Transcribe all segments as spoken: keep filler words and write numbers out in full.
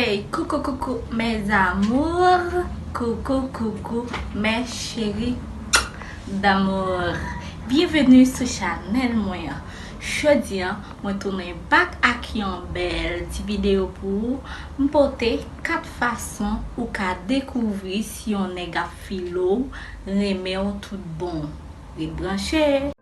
Hey, coucou, coucou, mes amours. Coucou, coucou, mes chéris d'amour. Byenveni sou chanèl mwen an. Jodi a, mwen tounen back ak yon bèl ti videyo pou ou. M pote kat fason ou ka dekouvri si yon nèg ap file w, renmen w tout bon. Ret branche!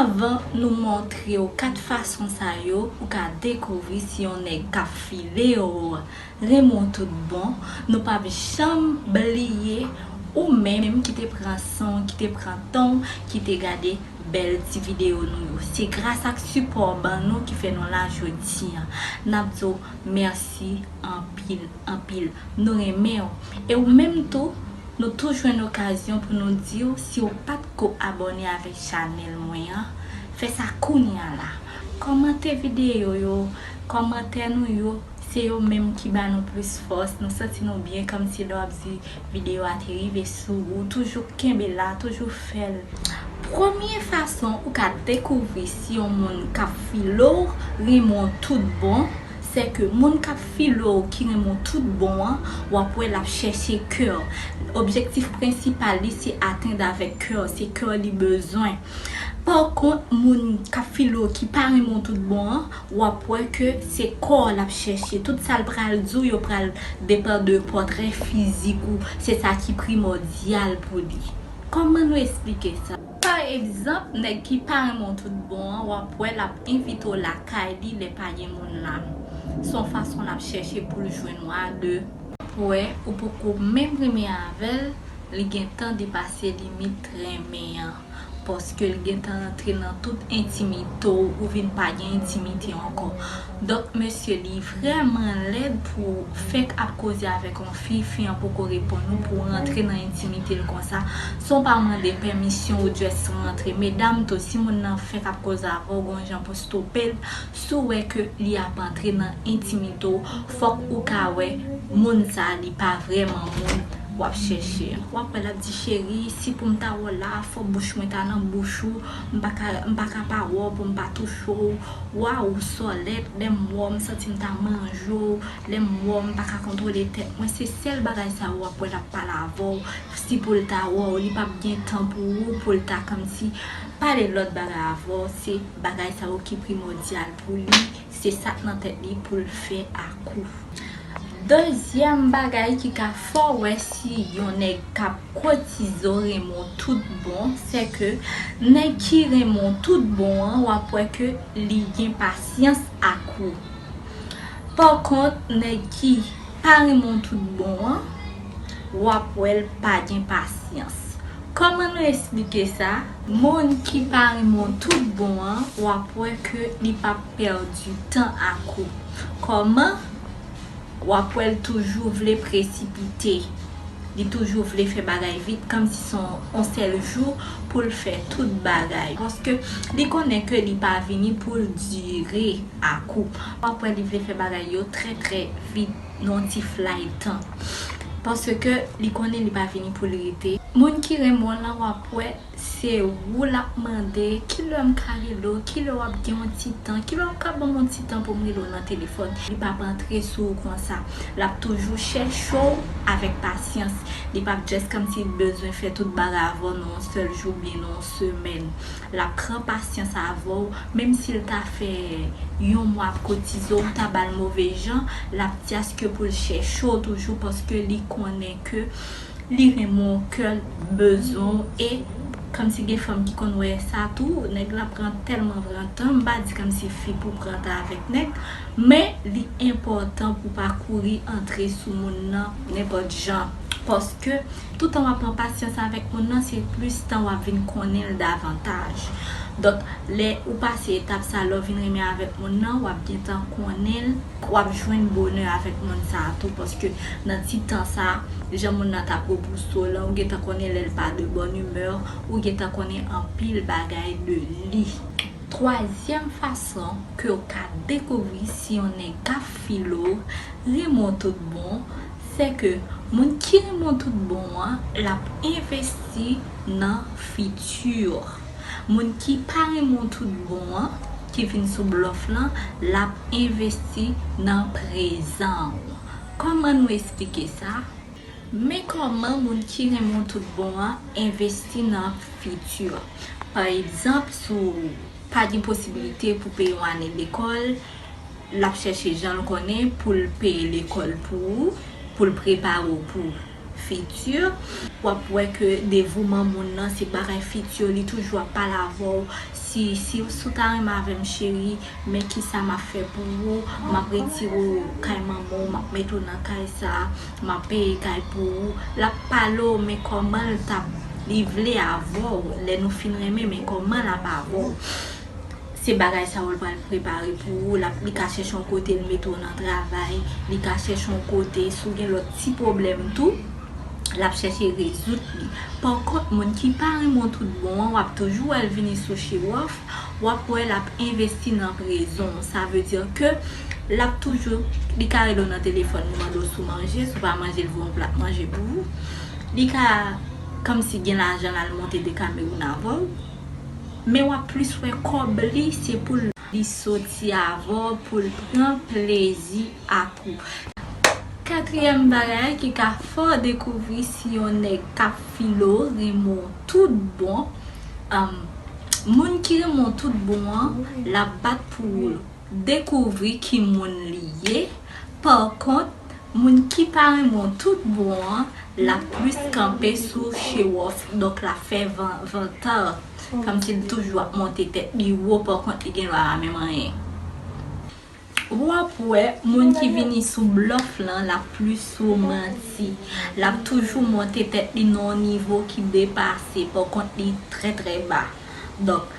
Avan nou montre w kat fason sa yo, ou ka dekouvri si yon nèg k ap file w renmen w tout bon, nou p ap janm bliye ou menm ki te pran san w, ki te pran tan w, ki te gade bèl ti videyo nou yo. Se gras ak sipò w ban nou ki fè nou la jodi a. N ap di w mèsi anpil, anpil. Nou renmen w. E ou menm tou, nou tou jwenn okazyon pou nou di w, si w pa t ko abòne avèk chanèl mwen an, fè sa kounye a la. Kòmante videyo yo, kòmantè nou yo, se yo menm ki ba nou plis fòs. Nou santi nou byen, kòmsi lè w ap di videyo a te rive sou ou. Toujou kenbe la, toujou fè l. Premye fason ou ka dekouvri si yon moun k ap file w renmen w tout bon, se ke moun k ap file w ki renmen w tout bon an, w ap wè l ap chèche kè w. Objektif prensipal li se atenn avèk kè w, se kè w li bezwen. Pa kont, moun k ap file w ki pa renmen w tout bon an, w ap wè ke se kò w l ap chèche. Tout sa l pral di w yo pral depann de pòtrè fizik ou. Se sa ki primòdyal pou li. Kòman nou esplike sa? Pa egzanp, nèg ki pa renmen w tout bon an, w ap wè l ap envite w lakay li lè pa gen moun la. Se yon fason l ap chèche pou l jwenn w a de. W ap wè ou poko menm renmen avè l, li gentan depase limit renmen an. Paske l gentan rantre nan tout entimite w, ou vin pa gen entimite ankò. Donk, mesye, li vrèman lèd pou w fèk ap koze avèk yon fi, fi an poko reponn ou, pou w rantre nan entimite l konsa, san w pa mande pèmisyon ou just rantre. Medam tou, si moun nan fèk ap koze avè w, gon jan pou stope l, si w wè ke li ap antre nan entimite w, fòk ou ka wè moun sa a, li pa vrèman moun w ap chèche. W ap wè l ap di, cheri, si pou m ta wè w la, fò bouch mwen ta nan bouch ou, m pa ka, m pa ka pa wè w pou m pa touche w. Waw, sòlèt, lè m wè w, m santi m ta manje w, lè m wè w, m pa ka kontwole tèt mwen. Se sèl bagay sa yo w ap wè l ap pale avè w. Si pou l ta wè w, li p ap gen tan pou ou, pou l ta kòmsi pale lòt bagay avè w. Se bagay sa yo ki primòdyal pou li. Se sa k nan tèt li pou l fè ak ou. Dezyèm bagay ki ka fè w wè si yon nèg k ap kotize w renmen w tout bon, se ke nèg ki renmen w tout bon an, w ap wè ke li gen pasyans ak ou. Pa kont, nèg ki pa renmen w tout bon an, w ap wè l pa gen pasyans. Kòman nou esplike sa? Moun ki pa renmen w tout bon an, w ap wè ke li p ap pèdi tan ak ou. Kòman? W ap wè l toujou vle presipite. Li toujou vle fè bagay vit, kòmsi se yon, yon sèl jou pou l fè tout bagay. Paske li konnen ke li pa vini pou l dire ak ou. W ap wè li vle fè bagay yo trè, trè vit, nan yon ti fly tan. Paske li konnen li pa vini pou l rete. Moun ki renmen w lan, w ap wè se ou l ap mande, kilè m ka rele w, kilè w ap gen yon ti tan, kilè w ka ban m yon ti tan pou m rele w nan telefòn. Li p ap antre sou ou konsa. L ap toujou chèche w avèk pasyans. Li p ap just kòmsi l bezwen fè tout bagay avè w nan yon sèl jou oubyen nan yon semèn. L ap pran pasyans avè w, menm si l ta fè yon mwa ap kotize w, ou ta ba l move jan, l ap di aske pou l chèche w toujou, paske li konnen ke li renmen w, kè l bezwen w, e kòmsi gen fanm ki konn wè sa tou, nèg la pran tèlman pran tan, m pa di kòmsi fi pou pran tan avèk nèg, men li enpòtan pou w pa kouri antre sou moun nan nenpòt jan, paske toutan w ap pran pasyans avèk moun nan, se plis tan w ap vin konnen l davantaj. Donk, lè ou pase etap sa, lè w vin renmen avèk moun nan, w ap gentan konnen l, w ap jwenn bonè avèk moun sa a tou, paske nan ti tan sa, jan moun nan t ap repouse w lan, ou gentan konnen lè l pa de bòn imè, ou gentan konnen anpil bagay de li. Twazyèm fason ke w ka dekouvri si yon nèg k ap file w renmen w tout bon, Se ke moun ki renmen w tout bon an, l ap envesti nan fiti w. Moun ki pa renmen w tout bon an, ki vin sou blòf lan, l ap envesti nan prezan w. Kòman nou esplike sa? Men kòman moun ki renmen w tout bon an envesti nan fiti w. Pa egzanp, si w pa gen posibilite pou peye yon ane lekòl, l ap chèche jan l konnen pou l peye lekòl pou ou, pou l prepare w pou fiti. W ap wè ke devouman moun nan se bagay fiti, li toujou ap pale avè w. Si, si, si w ta renmen avè m, cheri, men kisa m ap fè pou ou. M ap retire w kay manman w, m ap mete w nan kay sa a, m ap peye kay pou ou. L ap pale w, men kòman l t ap, li vle avè w. Lè nou fin renmen, men kòman l ap avè w. Se bagay sa yo l pral prepare pou ou. L ap, li ka chèche yon kote l mete w nan travay. Li ka chèche yon kote, si w gen lòt ti pwoblèm tou, l ap chèche rezoud li. Pa kont, moun ki pa renmen w tout bon an, w ap toujou wè l vini sou show off. W ap wè l ap envesti nan prezan w. Sa vle di ke l ap toujou, li ka rele w nan telefòn, li mande w si w manje, si w pa manje, l voye yon plat manje pou ou. Li ka, kòmsi gen lajan l al monte Decameron avè w. Men w ap plis wè kòb li, se pou l, li soti avè w, pou l pran plezi ak ou. Katriyèm bagay ki ka fè w dekouvri si yon nèg k ap file w renmen w tout bon, um, moun ki renmen w tout bon an, l ap bat pou ou dekouvri ki moun li ye. Pa kont, moun ki pa renmen w tout bon an, l ap plis kanpe sou show off, donk l ap fè van-, vantè, kòmsi l toujou ap monte tèt li wo, pa kont li gen dwa pa menm anyen. W ap wè, moun ki vini sou blòf lan, l ap plis sou manti. L ap toujou monte tèt li nan yon nivo ki depase, pa kont li trè, trè ba. Donk,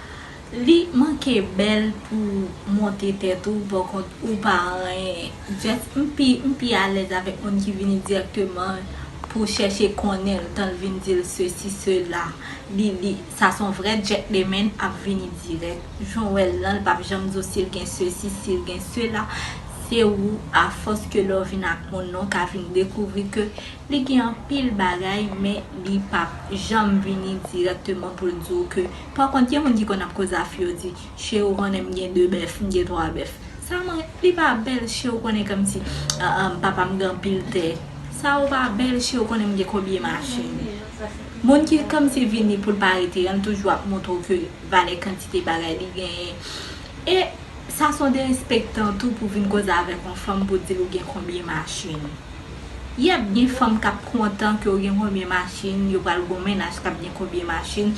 li manke bèl pou monte tèt ou, pa kont ou pa anyen. Just, m pi, m pi alèz avèk moun ki vini dirèkteman pou chèche konnen l, tan l vin di l sesi, sela. Li, li, sa se yon vrè gentleman ap vini dirèk. Jan w wè l lan, l p ap janm di w si l gen sesi, si l gen sela. Se ou, afòs ke lè w vin ak moun nan, w ka vin dekouvri ke li gen anpil bagay, men li p ap janm vini dirèkteman pou l di w ke, pa kont, gen moun ki konn ap koze a fi yo di, cheri, ou konnen m gen de bèf, m gen twa bèf. Sa mwen, li pa bèl, cheri, ou konnen kòmsi, ah, ah, papa m gen anpil tè. Sa ou pa bèl, cheri, ou konnen m gen konbyen machin. Moun ki kòmsi vini pou l pa rete an, l toujou ap montre w ke valè kantite bagay li genyen. E sa se yon derespektan tou pou vin koze avèk yon fanm pou di l ou gen konbyen machin. Yèp, gen fanm k ap kontan ke w gen konbyen machin, yo pral gon mennaj k ap gen konbyen machin.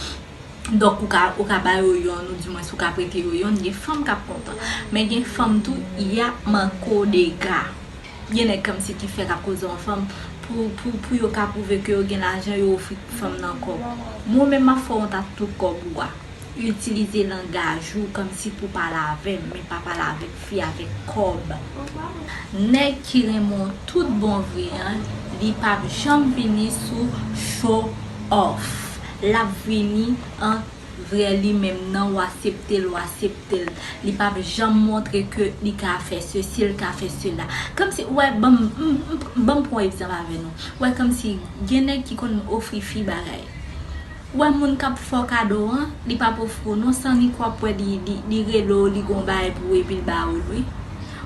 Donk, ou ka, ou ka ba yo yonn, ou dimwens ou ka prete yo yonn, gen fanm k ap kontan. Men gen fanm tou, y ap manke w dega. Gen nèg kòmsi ki fè k ap koze yon fanm pou, pou, pou yo ka pwouve ke yo gen lajan, yo ofri fanm nan kòb. Mwen menm, m ap fè w wont ak tout kòb ou a. Itilize langaj ou kòmsi pou pale avè m, men pa pale avèk fi avèk kòb. Nèg ki renmen w tout bon vre an, li p ap janm vini sou show off. L ap vini an vrè li menm nan, w aksepte l, w aksepte l. Li p ap janm montre ke li ka fè sesi, li ka fè sela. Kòmsi, w wè, ban m, m, m, ban m pran yon egzanp avè nou. W wè, kòmsi gen nèg ki konn ofri fi bagay. W wè moun k ap fè w kado an, li p ap ofri w non, se annik w ap wè li, li, li rele w, li gon bagay pou ou epi l ba ou l, wi.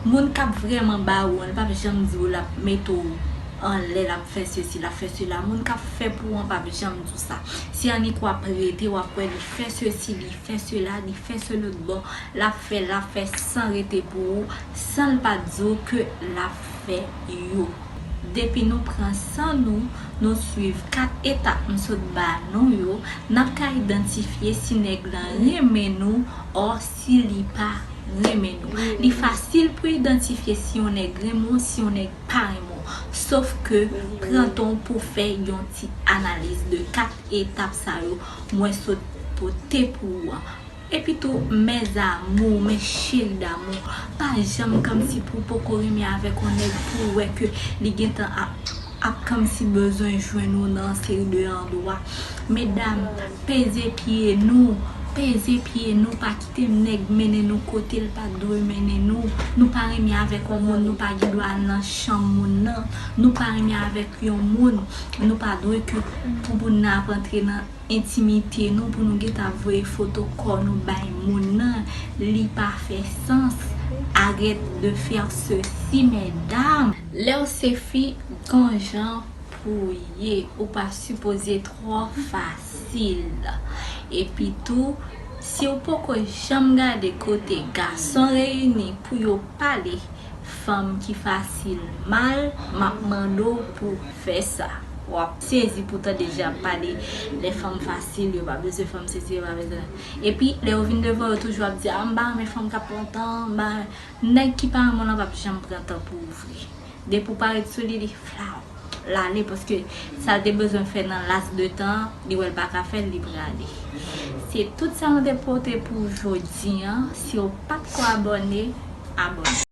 Moun k ap vrèman ba ou an, li p ap janm di w l ap mete w anlè, l ap fè sesi, l ap fè sela. Moun k ap fè pou ou an p ap janm di w sa. Se annik w ap rete, w ap wè li fè sesi, li fè sela, li fè se lòt bò, l ap fè, l ap fè san rete pou ou, san l pa di w ke l ap fè yo. Depi nou pran san nou, nou swiv kat etap m sot ba nou yo, n ap ka idantifye si nèg lan renmen nou, ò si li pa renmen nou. Li fasil pou idantifye si yon nèg renmen w, si yon nèg pa renmen w. Sof ke, pran tan w pou fè yon ti analiz de kat etap sa yo mwen sot pote pou ou an. Epi tou, mes amours, mes chéris d'amour, pa janm kòmsi pou w poko renmen avèk yon nèg pou w wè ke li gentan ap, ap kòmsi bezwen jwenn ou nan yon seri de andwa. Medam, peze pye nou, Peze pye nou, pa kite nèg mennen nou kote l pa t dwe mennen nou. Nou pa renmen avèk yon moun, nou pa gen dwa al nan chanm moun nan. Nou pa renmen avèk yon moun, nou pa dwe ke pou moun nan ap antre nan entimite nou, pou nou gentan voye foto kò nou bay moun nan. Li pa fè sans. Arrête de faire ceci, mesdames. Lè w se fi, gon jan pou w ye, ou pa sipoze twò fasil. Epi tou, si w poko janm gade kote gason reyini pou yo pale fanm ki fasil mal, m ap mande w pou w fè sa. W ap sezi pou tande jan y ap pale lè fanm fasil, yo pa bezwen fanm sezi, yo pa bezwen. Epi, lè yo vin devan w, yo toujou ap di, a, m pa renmen fanm k ap pran tan, m pa renmen. Nèg ki pa renmen w lan p ap janm pran tan pou ou vre. Depi w pa ret sou li, li flaw, l ale, paske sa l te bezwen fè nan laps de tan an, li wè l pa ka fè l, li prale. Se tout sa mwen te pote pou jodi an. Si w pa t ko abòne, abòne.